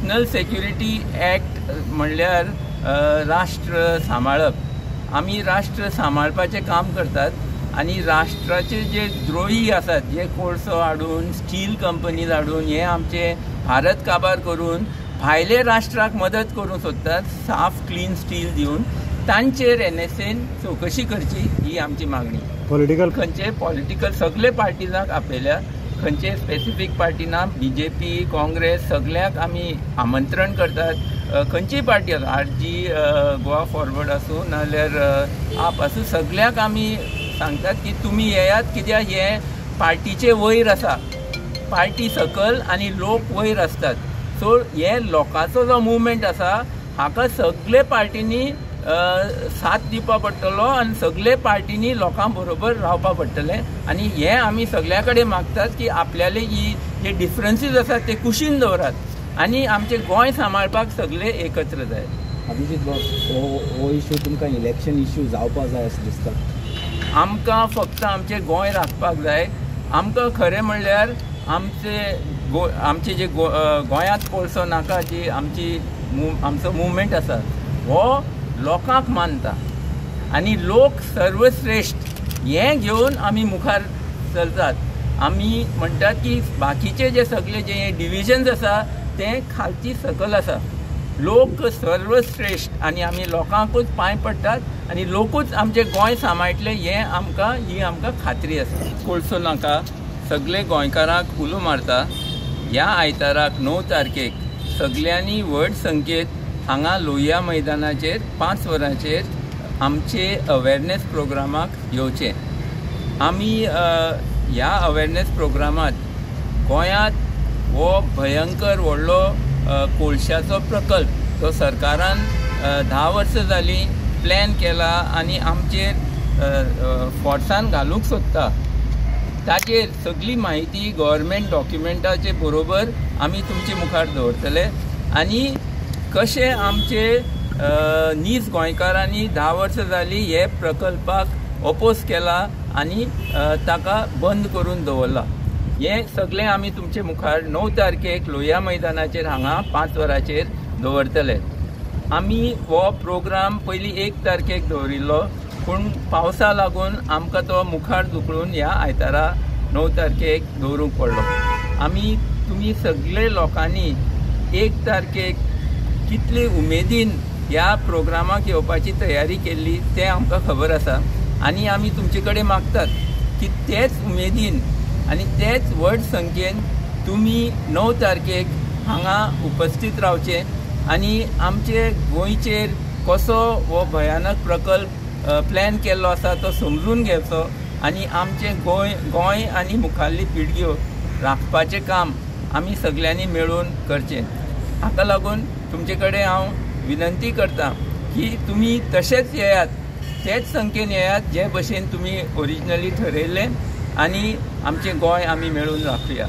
National security act म्हणल्यार राष्ट्र सांबाळप. आमी राष्ट्र सांबाळपाचें काम करतात आनी राष्ट्राचे जे द्रोही आसात, जे कोळसो हाडून, स्टील कंपनीज हाडून हे आमचे भारत काबार करून भायले राष्ट्राक मदत करूंक सोदतात साफ क्लीन स्टील दिवन, तांचेर एनएसएन चवकशी करची ही आमची मागणी. पॉलिटिकल खंयचे पॉलिटिकल सगळे पार्टीजांक आपयल्या, खंयचे स्पेसिफीक पार्टी ना, बीजेपी, काँग्रेस सगळ्यांक आमी आमंत्रण करतात. खंयचीय पार्टी आसूं, आरजी, गोवा फॉरवर्ड आसूं नाजाल्यार आप आसूं, सगळ्यांक आमी सांगतात की तुमी येयात, कित्याक हे पार्टीचे वयर आसा, पार्टी सकल आनी लोक वयर आसतात. सो हे लोकांचो जो मुवमेंट आसा हाका सगळे पार्टींनी साथ दिवपा पडटलो आनी सगळे पार्टींनी लोकां बरोबर रावपा पडटलें. आनी हें आमी सगळ्या कडेन मागतात की आपल्याले ही जे डिफरन्सीस आसात ते कुशीन दवरात आनी आमचें गोंय सांबाळपाक सगळे एकत्र जाय. अभिजीत बाब, हो इशू तुमकां इलेक्शन इशू जावपा जाय अशें दिसता? आमकां फक्त आमचें गोंय राखपाक जाय. आमकां खरें म्हणल्यार आमचे आमचे जे गोंयांत कोळसो नाका जी आमची आमचो मुवमेंट आसा हो लोकांक मानता आनी लोक सर्वश्रेश्ठ हें घेवन आमी मुखार चलतात. आमी म्हणटात की बाकीचे जे सगळे जे डिविजन्स आसा ते खालची सकल आसा, लोक सर्वश्रेश्ठ आनी आमी लोकांकूच पांय पडटात आनी लोकूच आमचें गोंय सांबाळटले हें आमकां ही आमकां खात्री आसा. कोळसो नाका सगळे गोंयकारांक उलो मारता, ह्या आयताराक 9 तारखेक सगळ्यांनी व्हड संख्येत हांगा लोहिया मैदानाचेर 5 वरांचेर आमचे अवेरनेस प्रोग्रामाक येवचें. आमी ह्या अवेरनेस प्रोग्रामांत गोंयांत हो भयंकर व्हडलो कोळशाचो प्रकल्प तो सरकारान 10 वर्सां जालीं प्लॅन केला आनी आमचेर फोर्सान घालूंक सोदता, ताचेर सगळी म्हायती गव्हर्मेंट डॉक्युमेंटाचे बरोबर आमी तुमचे मुखार दवरतले. आनी कशें आमचे नीज गोंयकारांनी 10 वर्सां जालीं हे प्रकल्पाक ओपोज केला आनी ताका बंद करून दवरला, हें सगळें आमी तुमचे मुखार 9 तारखेक लोहिया मैदानाचेर हांगा 5 वरांचेर दवरतले. आमी हो प्रोग्राम पयलीं 1 तारखेक दवरिल्लो, पूण पावसा लागून आमकां तो मुखार धुकळून ह्या आयतारा 9 तारखेक दवरूंक पडलो. आमी तुमी सगळे लोकांनी 1 तारखेक कितले उमेदीन ह्या प्रोग्रामाक येवपाची तयारी केल्ली तें आमकां खबर आसा आनी आमी तुमचे कडेन मागतात की तेच उमेदीन आनी तेच व्हड संख्येन तुमी 9 तारखेक हांगा उपस्थित रावचे आनी आमचे गोंयचेर कसो हो भयानक प्रकल्प प्लॅन केल्लो आसा तो समजून घेवचो आनी आमचें गोंय आनी मुखारली पिळग्यो राखपाचें काम आमी सगळ्यांनी मेळून करचें. हाका लागून तुमचे कडेन हांव विनंती करता की तुमी तशेंच येयात, तेच संख्येन येयात जे भशेन तुमी ओरिजिनली ठरयल्लें आनी आमचें गोंय आमी मेळून राखुया.